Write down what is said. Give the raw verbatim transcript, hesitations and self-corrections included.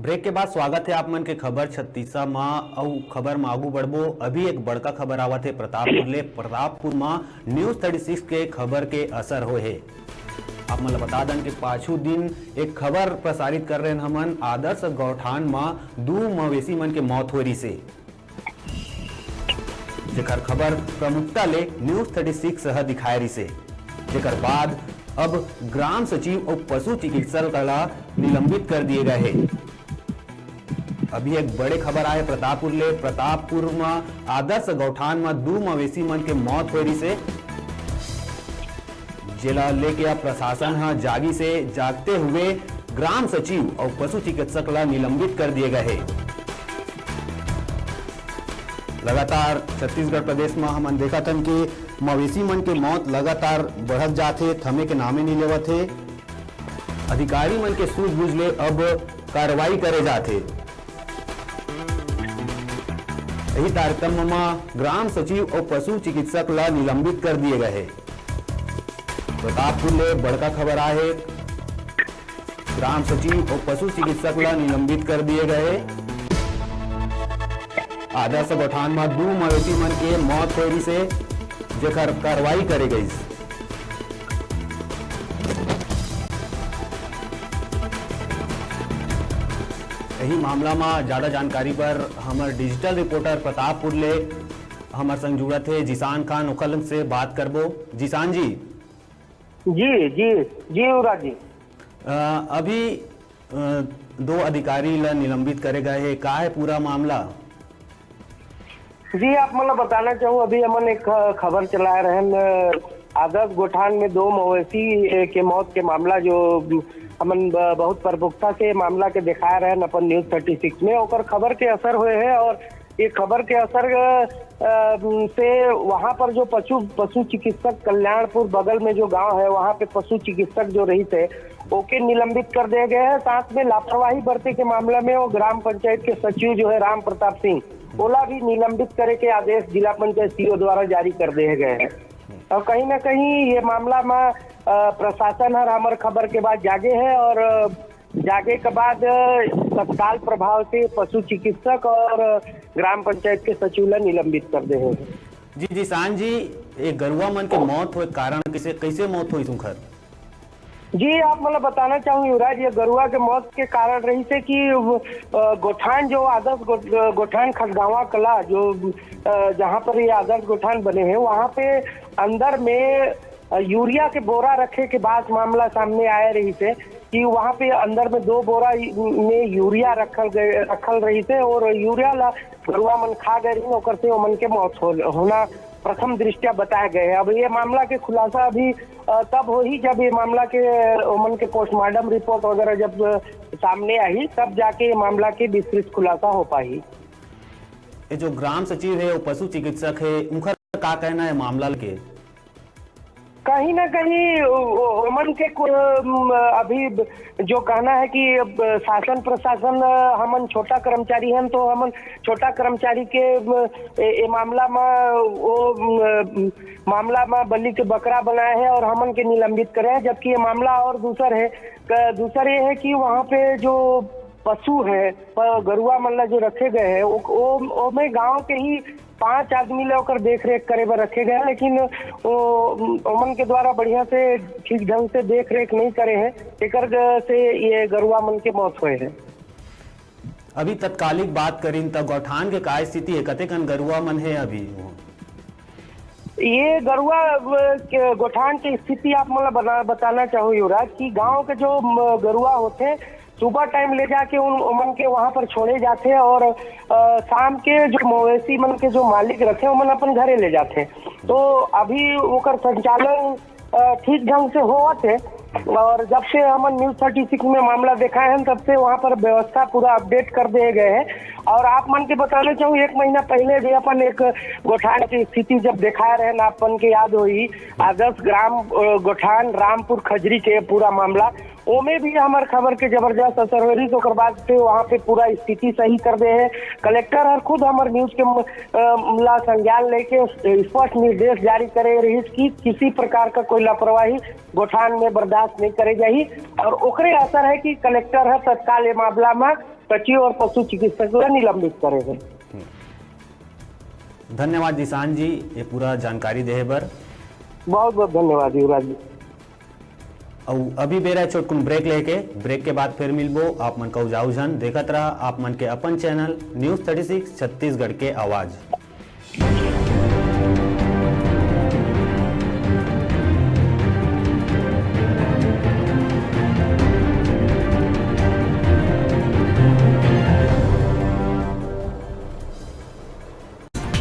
Break के बाद स्वागत हे आप मन के खबर छत्तीसा म। अउ खबर म आगू बढ़बो, अभी एक बड़का खबर आवत हे प्रतापपुर ले। प्रतापपुर म न्यूज थर्टी सिक्स के खबर के असर होए हे। आप मन ल बता दन के पाछू दिन एक खबर प्रसारित कर रहेन हमन, आदर्श गौठान म दू मवेशी मन के मौत होए रिहिसे, जेकर खबर प्रमुखता ले न्यूज थर्टी सिक्स ह दिखाए रिहिसे, जेकर बाद अब ग्राम सचिव अउ पशु चिकित्सक ला निलंबित कर दिए गए हे। अभी एक बड़े खबर आए प्रतापपुर ले। प्रतापपुर म आदर्श गौठान म दू मवेशी मन के मौत होए रिहिसे, जेला लेके अब प्रशासन ह जागिस हे। जागते हुए ग्राम सचिव अउ पशु चिकित्सक ला निलंबित कर दिए गए हे। लगातार छत्तीसगढ़ प्रदेश म हमन देखत हन कि मवेशी मन के मौत लगातार बढ़त जात हे, थमे के नामे नइ लेवत हे। अधिकारी मन के सूझबूझ ले अब कार्रवाई करे जात हे। यही तारतम्य म ग्राम सचिव अउ पशु चिकित्सक ला निलंबित कर दिए गए हे। प्रतापपुर ले बड़का खबर आए हे, ग्राम सचिव अउ पशु चिकित्सक ला निलंबित कर दिए गए हे। आदर्श गौठान म दू मवेशी मन के मौत होए रिहिसे, जेकर कार्रवाई करे गईस। यही मामला म ज्यादा जानकारी बर हमर डिजिटल रिपोर्टर प्रतापपुर ले हमर संग जुड़त हे जीशान खान, ओकर से बात करबो। जीशान जी। जी, जी, जी, युवराज जी। अ, अभी, अ, दो अधिकारी ला निलंबित करे गए हे, का हे पूरा मामला? जी, आप मन ला बताना चाहूँ, अभी हमन एक ख-, खबर चलाए रहन, अ, आदर्श गोठान में दो मवेशी, ए, के मौत के मामला, जो हमन ब-, बहुत प्रमुखता से मामला के दिखाए रहन अपन न्यूज थर्टी सिक्स में, ओकर खबर के असर होए हे और ये खबर के असर, अ, से वहाँ पर जो पशु, पशु चिकित्सक कल्याणपुर बगल में जो गांव है, वहाँ पे पशु चिकित्सक जो रहिस हे, ओके निलंबित कर दिए गए हैं। साथ में लापरवाही बरते के मामला में वो ग्राम पंचायत के सचिव जो है राम प्रताप सिंह, ओला भी निलंबित करे के आदेश जिला पंचायत सीओ द्वारा जारी कर दिए गए हैं। और कहीं ना कहीं ये मामला में, अ, प्रशासन हर हमर खबर के बाद जागे है और, अ, जागे के बाद, अ, तत्काल प्रभाव से पशु चिकित्सक और, अ, ग्राम पंचायत के सचिव ला निलंबित कर दे है। जी, जीशान जी, ये गरुआ मन के मौत होए के कारण कैसे, कैसे मौत होइस उनकर? जी, आप मन ला बताना चाहूँ युवराज, ये गरुआ के मौत के कारण रहिस हे कि, अ, गोठान जो आदर्श गो-, गोठान खसगावा कला जो, अ, जहाँ पर ये आदर्श गोठान बने हैं, वहाँ पे अंदर में, अ, यूरिया के बोरा रखे के बाद मामला सामने आए रहिस हे कि वहाँ पे अंदर में दो बोरा में यूरिया रखल गए, रखल रहिस हे और यूरिया ला गरुआ मन खा गए रहिन, ओकर से ओमन के मौत हो, होना प्रथम दृष्टया बताए गए हे। अब ये मामला के खुलासा अभी, अ, तब होही जब ये मामला के, ओमन के पोस्टमार्टम रिपोर्ट वगैरह जब, अ, सामने आही, तब जाके ये मामला के विस्तृत खुलासा हो पाही। ये जो ग्राम सचिव हे, वो पशु चिकित्सक हे, उनकर का कहना हे मामला के? कहीं ना कहीं ओ-, ओ-, ओमन के को-, अम, अभी ब-, जो कहना है कि अब शासन प्रशासन, अ, हमन छोटा कर्मचारी हन, तो हमन छोटा कर्मचारी के, अम, ए, ए मामला में वो, अम, मामला में बलि के बकरा बनाए हैं और हमन के निलंबित करे हैं, जबकि ये मामला और दूसर है। क-, दूसर ये है कि वहाँ पे जो पशु है, प-, गरुआ मन ला जो रखे गए हैं, ओ, ओ, ओमे गांव के ही पांच आदमी ला ओकर देख रेख करे बर रखे गए, लेकिन ओ, ओमन के द्वारा बढ़िया से ठीक ढंग से देख रेख नहीं करे हैं, एकर से ये गरुआ मन के मौत होए है। अभी तत्कालिक बात करिन त गौठान के का स्थिति है, कतेकन गरुआ मन है अभी? ये गरुआ, अ, के गोठान के स्थिति आप मन ला बना-, बताना चाहूँ युवराज कि गांव के जो, म, गरुआ होथे, सुबह टाइम ले जाके उन, ओमन के वहां पर छोड़े जाथे और, अ, शाम के जो मवेशी मन के जो मालिक रथे, ओमन अपन घरे ले जाथे। तो अभी ओकर संचालन, अ, ठीक ढंग से होवत हे और जब से हमन न्यूज थर्टी सिक्स में मामला देखाए हैं, तब से वहां पर व्यवस्था पूरा अपडेट कर दिए गए हैं। और आप मन के बताना चाहूँ, एक महीना पहले भी अपन एक गोठान की स्थिति जब दिखाए रहे ना, अपन के याद होई, आदर्श ग्राम, अ, गोठान रामपुर खजरी के पूरा मामला, ओमे भी हमर खबर के जबरदस्त असर हो रही। ओकर बाद से वहाँ पे पूरा स्थिति सही कर दे है। कलेक्टर हर खुद हमर न्यूज के म-, अ, ला संज्ञान लेके स्पष्ट निर्देश जारी करे रही कि किसी प्रकार का कोई लापरवाही गोठान में बर्दाश्त नहीं करे जाही। और ओकरे असर है कि कलेक्टर हर तत्काल ये मामला में सचिव और पशु चिकित्सक ला निलंबित करे हे। धन्यवाद जिशान जी, ये पूरा जानकारी देहे बर। बहुत बहुत धन्यवाद युवराज जी। अउ अभी बेरा हे छोटकुन ब्रेक लेके, ब्रेक के बाद फिर मिलबो। आप मन का उजाऊ झन देखत रहा आप मन के अपन channel news thirty six Chhattisgarh के आवाज।